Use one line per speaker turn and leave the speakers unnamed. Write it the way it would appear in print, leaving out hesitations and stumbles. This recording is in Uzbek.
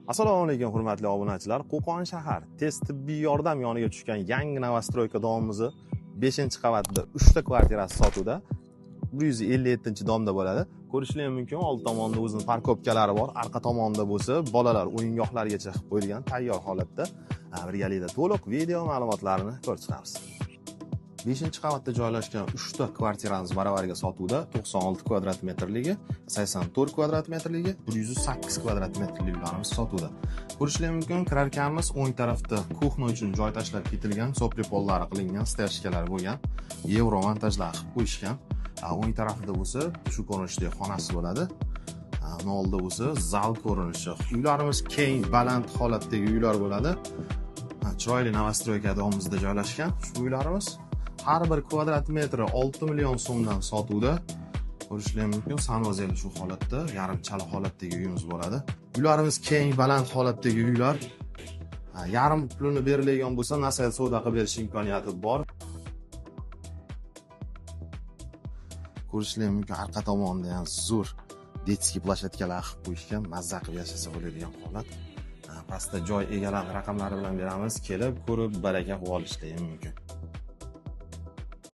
Assalomu alaykum hurmatli obunachilar. Qo'qon shahar tez tibbiy yordam yoniga tushgan yangi новостройка domimizni 5-qavatida 3 ta kvartirasi sotuvda. 157-domda bo'ladi. Ko'rishingiz mumkin, old tomonda o'zining parkovkalari bor, arqa tomonda bo'lsa bolalar o'yingohlarigacha qilib qo'yilgan tayyor holatda. Birgalikda to'liq video ma'lumotlarini ko'rib chiqamiz. 5-qavatda joylashgan 3 ta kvartiramiz baravariga sotuvda. 96 kvadrat metrligi, 84 kvadrat metrligi, 108 kvadrat metrli uylarimiz sotuvda. Ko'rishingiz mumkin, kirarkanmiz o'ng tarafda kuxna uchun joy tashlab ketilgan, sopli pollari qilingan, stяжкалар bo'lgan, yevro montajlar qilib qo'yishgan. O'ng tarafida bo'lsa shu ko'rinishdagi xonasi bo'ladi. Uni oldida bo'lsa zal ko'rinishi. Uylarimiz keng, baland holatdagi uylar bo'ladi. Chiroyli новостройка domimizda joylashgan ushbu uylarimiz. Har bir kvadrat metri 6 million so'mdan sotuvda. Ko'rishingiz mumkin, sanvazeli shu holatda, yarim chala holatdagi uyimiz bo'ladi. Uylarimiz keng, baland holatdagi uylar. Yarim pulini beriladigan bo'lsa, nasiya savdo qilib berish imkoniyati bor. Ko'rishingiz mumkin, arqa tomonda ham zo'r detskiy ploshadkalar qilib qo'yishgan, mazza qilib yashasa bo'ladigan holat. Pastda joy egalari raqamlari bilan beramiz, kelib ko'rib baraka qilib olishlari mumkin.